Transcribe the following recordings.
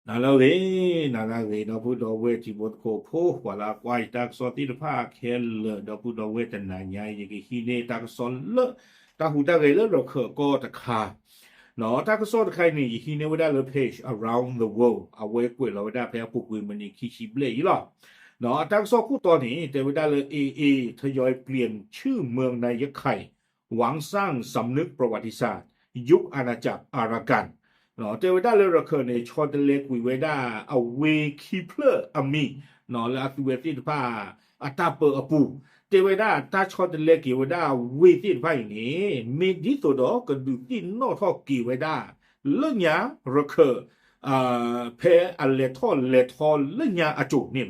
နၤလၢအဂ့ၤ, နၤလၢအဂ့ၤ ဒီပုၢ်ဒီဝဲၢ်တံၤဖိသကိးဖိ ပှၤလၢအကွၢ်ယတၢ်ကစီၣ်သ့ၣ်တဖၣ်ခဲလၢာ် ဒီပုၢ်ဒီဝဲၢ်တနၤညါအံၤ ယကဟံးန့ၢ်တၢ်ကစီၣ်လၢ တၢ်ဟူးတၢ်ဂဲၤလၢရခၢၣ်ကီၢ်တခါ တၢ်ကစီၣ်တခါအံၤန့ၣ် ယဟံးန့ၢ်ဝဲဒၣ်လၢ Page Around the World အဝဲကွဲးလီၤဝဲဒၣ်ဖဲအပူၤကွံာ်မံးနံးခံဆံဘျဲၣ်အံၤလီၤ. တၢ်ကစီၣ်ခိၣ်တီန့ၣ် တဲဝဲဒၣ်လၢ เอเอ ทยอยเปลี่ยนชื่อเมืองในยะไข่ หวังสร้างสำนึกประวัติศาสตร์ ยุคอาณาจักรอารากัน တဲဝဲဒၣ်လၢရခၢၣ်န့ၣ် ဆီတလဲကွံာ်ဝဲဒၣ်အဝ့ၢ်ခံဖျၢၣ်အမံၤ လၢအသုဝဲသ့ၣ်တဖၣ် အတၢ်ပၢအပူၤ, တဲဝဲဒၣ်တၢ်ဆီတလဲက့ၤဝဲဒၣ်ဝ့ၢ်သ့ၣ်တဖၣ်အံၤန့ၣ် မ့ၢ်ဒ်သိးဒီးကဒုးသ့ၣ်နီၣ်ထီၣ်က့ၤဝဲဒၣ် လၢညါရခၢၣ် ဖဲအလဲၤထီၣ်လဲၤထီလၢညါအစိၤန့ၣ်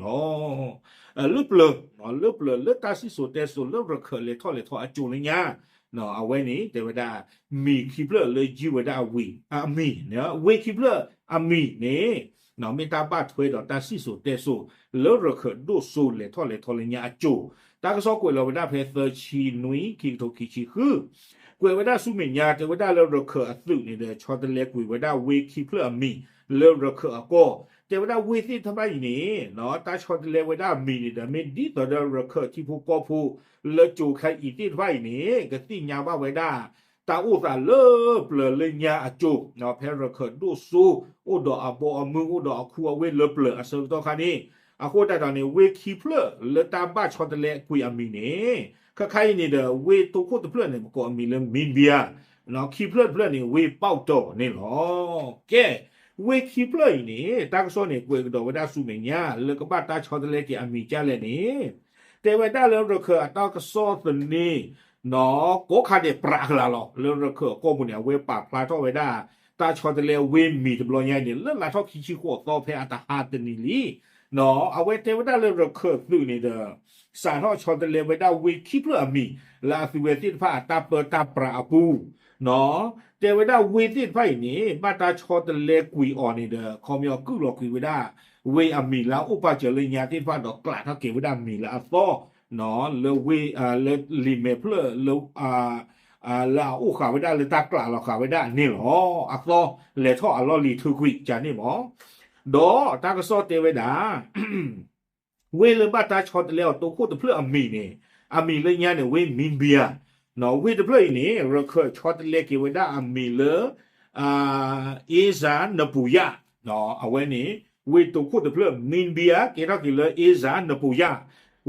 လီၤ. လၢပျၢၤ လၢပျၢၤလၢတၢ်စံၣ်စိၤတဲစိၤလၢရခၢၣ်လဲၤထီၣ်လဲၤထီအစိၤလၢညါ အဝဲန့ၣ် တဲဝဲဒၣ် မံၤခံဖျၢၣ်လၢယုၢ်ဝဲဒၣ်အဝ့ၢ်အမံၤ, ဝ့ၢ်ခံဖျၢၣ်အမံၤန့ၣ် မ့ၢ်တၢ်ဘၣ်ထွဲဒီးတၢ်စံၣ်စိၤတဲစိၤ လၢရခၢၣ်ဒိၣ်စိလဲၤထီၣ်လဲၤထီလၢညါအစိၤ, တၢ်ကစီၣ်ကွဲးလီၤဝဲဒၣ်ဖဲသၢဆံနွံ ခံကထိခံဆံဃု, ကွဲးဝဲဒၣ်ဆူမဲာ်ညါ တဲဝဲဒၣ်လၢရခၢၣ်အသုးန့ၣ်ဒီး ဆီတလဲကွံာ်ဝဲဒၣ်ဝ့ၢ်ခံဖျၢၣ်အမံၤ လၢရခၢၣ်အကီၢ်, တဲဝဲဒၣ်ဝ့ၢ်သ့ၣ်တဖၣ်အံၤန့ၣ် တၢ်ဆီတလဲဝဲဒၣ်အမံၤန့ၣ်ဒီး မ့ၢ်ဒ်သိးဒီးရခၢၣ်ထံဖိကီၢ်ဖိ လၢကၠိၤခဲအံၤသ့ၣ်တဖၣ်အံၤန့ၣ် ကသ့ၣ်ညါဘၣ်ဝဲဒၣ် တၢ်အိၣ်သးလၢပျၢၤလၢညါအစိၤ, ဖဲရခၢၣ်ဒိၣ်စိ အိၣ်ဒီးအဘီအမုၢ် အိၣ်ဒီးအခူအဝ့ၢ်လၢပျၢၤအဆၢကတီၢ်ခါန့ၣ်, အဃိသတးဒီးန့ၣ် ဝ့ၢ်ခံဖျၢၣ်လၢတၢ်ဘၣ်ဆီတလဲကွံာ်အမံၤန့ၣ်, ခဲခါအံၤန့ၣ်ဒီး ဝ့ၢ်တိခိၣ်တဖျၢၣ်န့ၣ် ပကိးအမံၤလၢမံဘံယါ, ခံဖျၢၣ်တဖျၢၣ်န့ၣ် ဝ့ၢ်ပီၣ်တီၤန့ၣ်လီၤ. ကဲ, ဝ့ၢ်ခံဖျၢၣ်အံၤန့ၣ် တၢ်ကစီၣ်န့ၣ် ကွဲးကဒီးဝဲဒၣ်ဆူမဲာ်ညါ လၢကဘၣ်တၢ်ဆီတလဲက့ၤအမံၤကၢ်လဲၣ်န့ၣ် တဲဝဲဒၣ်လၢရခၢၣ်အတၢ်ကစီၣ်သန့ ကိးခါဒဲးပြးကလာ်လီၤ လၢရခၢၣ်အကီၢ်ပူၤန့ၣ် အဝဲပာ်ဖျါထီၣ်ဝဲဒၣ် တၢ်ဆီတလဲဝ့ၢ်မံၤတဘျီညါအံၤန့ၣ် လၢလါထီၣ်ခံဆံဃိးသီဖဲအတဟါတနံၤလံ, အဝဲတဲဝဲဒၣ်လၢရခၢၣ်သုးန့ၣ်ဒီး စးထီၣ်ဆီတလဲဝဲဒၣ်ဝ့ၢ်ခံဖျၢၣ်အမံၤ လၢအသုဝဲသ့ၣ်တဖၣ်အတၢ်ပၢတၢ်ပြးအပူၤ တဲဝဲဒၣ်ဝ့ၢ်သ့ၣ်တဖၣ်အံၤန့ၣ် ဘၣ်တၢ်ဆီတလဲကွံာ်အီၤန့ၣ်ဒီး ခီပညီကုၢ်လီၤကွံာ်ဝဲဒၣ် ဝ့ၢ်အမံၤလၢအအိၣ်ပာ်စၢၤလၢညါသ့ၣ်တဖၣ်ဒီး ကျးထီၣ်က့ၤဝဲဒၣ်မံၤလၢအသီ လၢဝ့ၢ် လၢလံာ်မဲာ်ဖျၢၣ်လၢ လၢအအိၣ်ဃာ်ဝဲဒၣ်လၢတၢ်ကျးလီၤဃာ်ဝဲဒၣ်န့ၣ်လီၤ. အသီလဲၤထီၣ်အလီၢ်လံၤထုးကွံာ်ကန့ၣ်မး, ဒီးတၢ်ကစီၣ်တဲဝဲဒၣ် ဝ့ၢ်လၢဘၣ်တၢ်ဆီတလဲအီၤတိခိၣ်တဖျၢၣ်အမံၤန့ၣ်, အမံၤလၢညါန့ၣ် ဝ့ၢ်မံဘံယါ, ဝ့ၢ်တဖျၢၣ်အံၤန့ၣ် ရခၢၣ်ဆီတလဲက့ၤဝဲဒၣ်အမံၤလၢ အ့စၣ်နပူၤယၣ်, အဝဲန့ၣ် ဝ့ၢ်တိခိၣ်တဖျၢၣ် မံဘံယါ ကဲထီၣ်က့ၤလၢအ့စၣ်နပူၤယၣ်,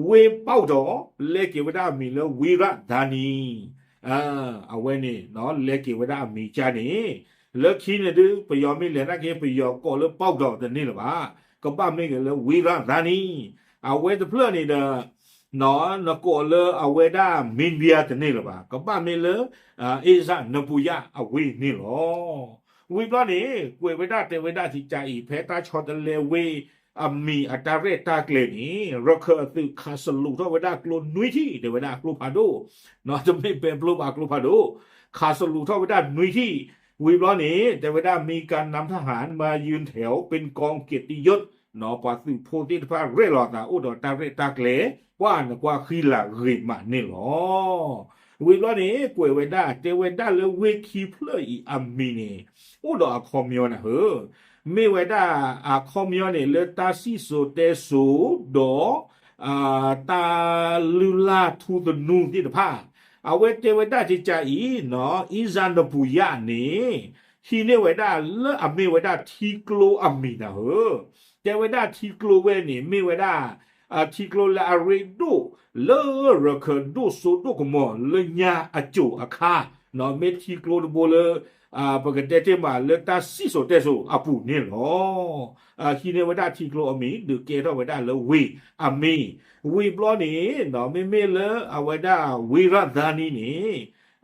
ဝ့ၢ်ပီၣ်တီၤ လဲက့ၤဝဲဒၣ်အမံၤလၢဝံရၣ်ဒါနံ အဝဲန့ၣ် လဲက့ၤဝဲဒၣ်အမံၤကၢ်န့ၣ်, လၢခံန့ၣ်ဒုး ပယီၤမ့ၢ်လဲၤနာ်က့ ပယီၤကိးလၢပီၣ်တီၤတန့ၢ်လၢၤဘၣ်, ကဘၣ်မ့ၢ်က့ၤလၢဝံရၣ်ဒါနံ, အဝဲတဖျၢၣ်န့ၣ်ဒီး နကိးလၢအဝဲဒၣ်မံဘံယါတန့ၢ်လၢၤဘၣ်, ကဘၣ်မ့ၢ်လၢ အ့စၣ်နပူၤယၣ်အဝ့ၢ်န့ၣ်လီၤ. ဝံၤဘျီန့ၣ် ကွဲးဝဲဒၣ်တဲဝဲဒၣ်ကကးအံၤ ဖဲတၢ်ဆီတလဲဝ့ၢ်အမံၤအတၢ်ရဲၣ်တၢ်ကျဲၤန့ၣ် ရခၢၣ်အသုးခးစလူးထီၣ်ဝဲဒၣ်ကျိနွံထံၣ် တဲဝဲဒၣ်အကျိဖးဒိၣ်, တမ့ၢ်ပဲကျိဘၣ်အကျိဖးဒိၣ်, ခးစလူးထီၣ်ဝဲဒၣ်နွံထံၣ်, ဝံၤဘျီန့ၣ် တဲဝဲဒၣ် มีการนำทหารมายืนแถวเป็นกองเกียรติยศ ပှၤသုးဖိသ့ၣ်တဖၣ်ရဲၣ်လီၤသးအိၣ်ဒီးတၢ်ရဲၣ်တၢ်ကျဲၤ ကွၢ်နကွၢ်ဃံလၤဂ့ၤမးန့ၣ်လီၤ. ဝံၤဘျီန့ၣ် ကွဲးဝဲဒၣ် တဲဝဲဒၣ်လၢဝ့ၢ်ခံဖျၢၣ်အံၤအမံၤန့ၣ် အိၣ်ဒီးအခီပညီနၤဧၢ, မ့ၢ်ဝဲဒၣ်အခီပညီန့ၣ် လၢတၢ်စံၣ်စိၤတဲစိၤဒီး တၢ်လုၢ်လၢ်ထူသနူသ့ၣ်တဖၣ်, အဝဲတဲဝဲဒၣ်ကကးအံၤ အ့စၣ်နပူၤယၣ်န့ၣ် ဟံးန့ၢ်ဝဲဒၣ်လၢအမ့ၢ်ဝဲဒၣ်ထံကျိအမံၤနၤဧၢ, တဲဝဲဒၣ်ထံကျိဝဲန့ၣ် မ့ၢ်ဝဲဒၣ် ထံကျိလၢအရ့ဒိၣ်လၢရခၢၣ်ဒိၣ်စိဒိၣ်ကမီၤလၢညါအစိၤအခါ, မ့ၢ်ထံကျိတဘိလၢ ပကတဲတ့ၢ်မးလၢတၢ်စံၣ်စိၤတဲစိၤအပူၤန့ၣ်လီၤ. ဟံးန့ၢ်ဝဲဒၣ်ထံကျိအမံၤ ဒုးကဲထီၣ်ဝဲဒၣ်လၢဝ့ၢ်အမံၤ, ဝံၤဘျီန့ၣ် မ့မ့ၢ်လၢအဝဲဒၣ်ဝံရၣ်ဒါနံန့ၣ်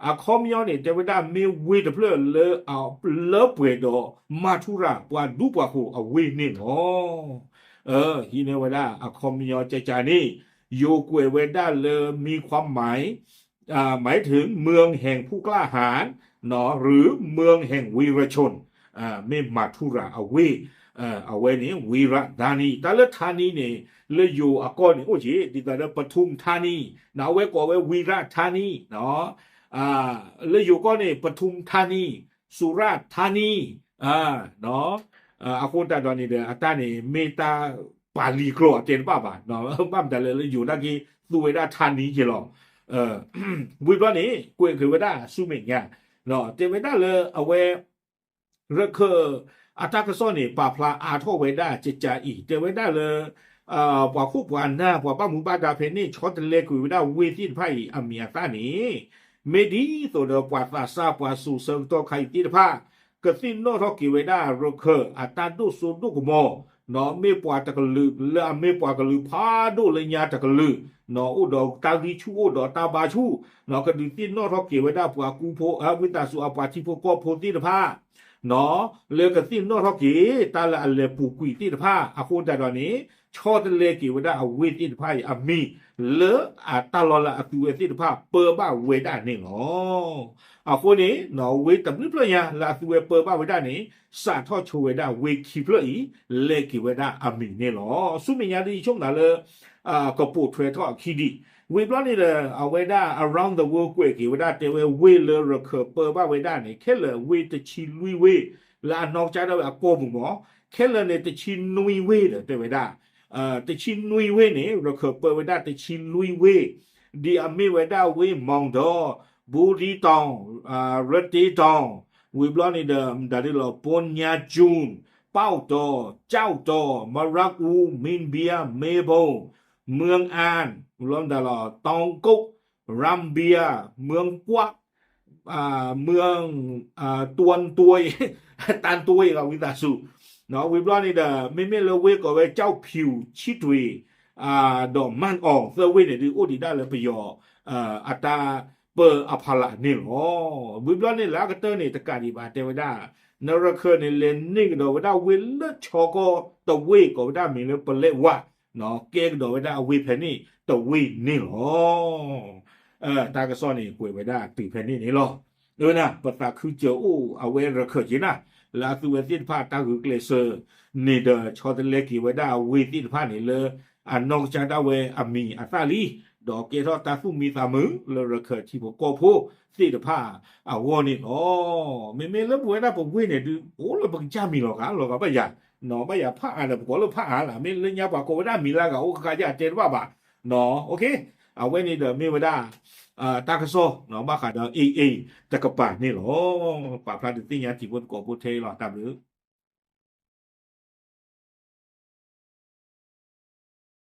အခီပညီန့ၣ် တဲဝဲဒၣ်မ့ၢ်ဝ့ၢ်တဖျၢၣ်လၢ လၢပှဲၤဒီးမၤထူရၤပှၤဒူပှၤဃိၤအဝ့ၢ်န့ၣ်လီၤ. ဟံးန့ၢ်ဝဲဒၣ်အခီပညီကကးန့ၣ် ယိၤကွဲးဝဲဒၣ်လၢ မံခွါမၢ် မၢ်ထၢၣ်မၢၢ်ဟဲၣ်ဖူကျၣ်ဟၣ် ရူၢ်မၢၢ်ဟဲၣ်ဝံရၣ်ဆိၣ် မ့ၢ်မၤထူရၤအဝ့ၢ်, အဝဲန့ၣ် ဝံရၣ်ဒါနံ, တၢ်လၢထါနံန့ၣ် လၢယိၤအကီၢ်န့ၣ်အိၣ်က့ၤ ဒ်သိးဒီး ပထူၣ်ထါနံ, အဝဲကိးဝဲဝံရၣ်ထါနံ, လၢယိၤကီၢ်န့ၣ် ပထူၣ်ထါနံ, စူရၣ်ထါနံ, ဒီး အဃိသတးဒီးန့ၣ်ဒီး အတၢ်န့ၣ် မ့ၢ်တၢ်ပာ်လံာ်ကျိာ်အတဲတဘၣ်ဘၣ်, ဘၣ်မတၤလဲၣ်လၢယိၤနာ်က့ သူဝဲဒၣ်ထါနံက့ၤလီၤ. ဝံၤဘျီန့ၣ် ကွဲးက့ၤဝဲဒၣ်ဆူမဲာ်ညါ, တဲဝဲဒၣ်လၢအဝဲ ရခၢၣ်အတၢ်ကစီၣ်န့ၣ် ပာ်ဖျါအါထီၣ်ဝဲဒၣ်ကကါအံၤ တဲဝဲဒၣ်လၢ ပှၤခိၣ်ပှၤနၢ် ပှၤဘၣ်မူဘၣ်ဒါဖဲန့ၣ် ဆီတလဲကွံာ်ဝဲဒၣ်ဝ့ၢ်သ့ၣ်တဖၣ်အံၤ အမံၤအသၣ်န့ၣ် မ့ၢ်ဒ်သိးဒီးပှၤသးစၢ်ပှၤစိၤဆၢကတီၢ်ခါအံၤသ့ၣ်တဖၣ် ကသ့ၣ်နီၣ်ထီၣ်က့ၤဝဲဒၣ်ရခၢၣ်အတၢ်ဒိၣ်စိဒိၣ်ကမီၤ, မ့ၢ်ပှၤတကလုာ်လၢအမ့ၢ်ပှၤကလုာ်ဖးဒိၣ်လၢညါတကလုာ်, အိၣ်ဒီးတၢ်ဂံၢ်ဆူၣ်အိၣ်ဒီးတၢ်ဘါဆူၣ်, ကဒုးသ့ၣ်နီၣ်ထီၣ်က့ၤဝဲဒၣ်ပှၤကူဖိ ဝံသးစူၤအပှၤထံဖိကီၢ်ဖိသ့ၣ်တဖၣ် လၢကသ့ၣ်နီၣ်ထီၣ်က့ၤ တၢ်လၢအလဲၤပူၤကွံာ်သ့ၣ်တဖၣ် အဃိသတးဒီးန့ၣ် ဆီတလဲက့ၤဝဲဒၣ်အဝ့ၢ်သ့ၣ်တဖၣ်အံၤအမံၤ လၢအတၢ်လီၢ်လၢအသုဝဲသ့ၣ်တဖၣ်ပၢဘၣ်ဝဲဒၣ်န့ၣ်လီၤ. အဃိန့ၣ် ဝ့ၢ်တဘျုးဖျၢၣ်ညါလၢအသုဝဲပၢဘၣ်ဝဲဒၣ်န့ၣ် စးထီၣ်ဆိဝဲဒၣ်ဝ့ၢ်ခံဖျၢၣ်အံၤ လဲၤက့ၤဝဲဒၣ်အမံၤန့ၣ်လီၤ. ဆူမဲာ်ညါဒ်ယဆိကမိၣ်သးလၢ ကပိာ်ထွဲထီၣ်အခံဒံး ဝံၤဘျီန့ၣ်ဒီး အဝဲဒၣ် around the world ကွဲးက့ၤဝဲဒၣ်တဲဝဲဝ့ၢ်လၢရခၢၣ်ပၢဘၣ်ဝဲဒၣ်န့ၣ် ခဲလၢာ်ဝ့ၢ်တဆံလွံၢ်ဝ့ၢ် လၢအနီၢ်ကစၢ်ဒၣ်ဝဲအကီၢ်ပူၤမး ခဲလၢာ်န့ၣ်တဆံနွံဝ့ၢ်ဒီးတဲဝဲဒၣ် တဆံနွံဝ့ၢ်န့ၣ် ရခၢၣ်ပၢဝဲဒၣ်တဆံလွံၢ်ဝ့ၢ် ဒ်အမ့ၢ်ဝဲဒၣ်ဝ့ၢ် မီၣ်ဒီး ဘူရံတီၣ် ရတ့တီၣ် ဝံၤဘျီန့ၣ်ဒီး မတၤဒ်လီၤ ပီညါကၠူၣ် ပီၣ်တီၣ် ကၠီၣ်တီၣ် မရၢၣ်အူ မ့ၣ်ဘံယါ မ့ၣ်ဘိၣ် မၢၣ်အၣ် ဝံၤဘျီမတၤလီၤ တီကၠိၣ် ရၣ်ဘံယါ မၢၣ်ကွၣ် မၢၣ် တွၣ်တွၣ် တၢ်တွၣ်လီၤ ဝံသးစူၤ ဝံၤဘျီန့ၣ်ဒီး မ့မ့ၢ်လၢဝ့ၢ်ကိးဝဲ ကၠီၣ်ဖၠူၣ် ဆံတွ့ၤ ဒီးမၢၣ်အီၣ် သၢဝ့ၢ်န့ၣ်ဒုး အိၣ်ဒံးဒၣ်လၢပယီၤ အတၢ်ပၢအဖီလာ်န့ၣ်လီၤ. ဝံၤဘျီန့ၣ်လၢအကတၢၢ်န့ၣ် တကးဒံးဘၣ်တဲဝဲဒၣ် နရခၢၣ်န့ၣ် လဲၤန့ၢ်ကဒီးဝဲဒၣ်ဝ့ၢ်လၢဆီကီၢ်တဝ့ၢ်ကိးဝဲဒၣ်မ့ၢ်လၢပလဲဝါ ကဲကဒီးဝဲဒၣ်အဝ့ၢ်ဖဲန့ၣ်တဝ့ၢ်န့ၣ်လီၤ. တၢ်ကစီၣ်န့ၣ် ကွဲးဝဲဒၣ်တုၤဖဲန့ၣ်န့ၣ်လီၤ. ပသးခုစၢၤအိၣ်အဝဲရခၢၣ်က့ၤနၤ လၢအသုဝဲသ့ၣ်တဖၣ်တၢ်ဂုာ်ကျဲးစၢးန့ၣ်ဒီး ဆီတလဲက့ၤဝဲဒၣ်အဝ့ၢ်သ့ၣ်တဖၣ်န့ၣ်လၢ အနီၢ်ကစၢ်ဒၣ်ဝဲအမံၤအသၣ်လံ, ဒီးကဲထီၣ်တၢ်သူၣ်မံသးမုာ်လၢရခၢၣ်ထံဖိကီၢ်ဖိသ့ၣ်တဖၣ်အဂီၢ်န့ၣ်လီၤ. မ့မ့ၢ်လၢပဝဲဒၣ်ပဝ့ၢ်န့ၣ်ဒုး အိၣ်လၢပကစၢ်မံၤလီၤဂာ်လီၤဂာ်ဘၣ်ယၤ, ဘၣ်ယၤဖးအါဒီး ပကိးလၢဖးအါလၢ မ့ၢ်လၢညါပှၤကိးဝဲဒၣ်မံၤလၢဂၤအိၣ်ဃၣ်ဃၣ်ယၤတဲတဘၣ်ဘၣ်. အဝဲန့ၣ်ဒီးမ့ၢ်ဝဲဒၣ် တၢ်ကစီၣ် ဘၣ်ဃးဒီး AA တကပၤန့ၣ်လီၤ. ပာ်ဖျါဒုးသ့ၣ်ညါတံၤဖိသကိးဖိထဲအံၤလီၤ. တၢ်ဘျုး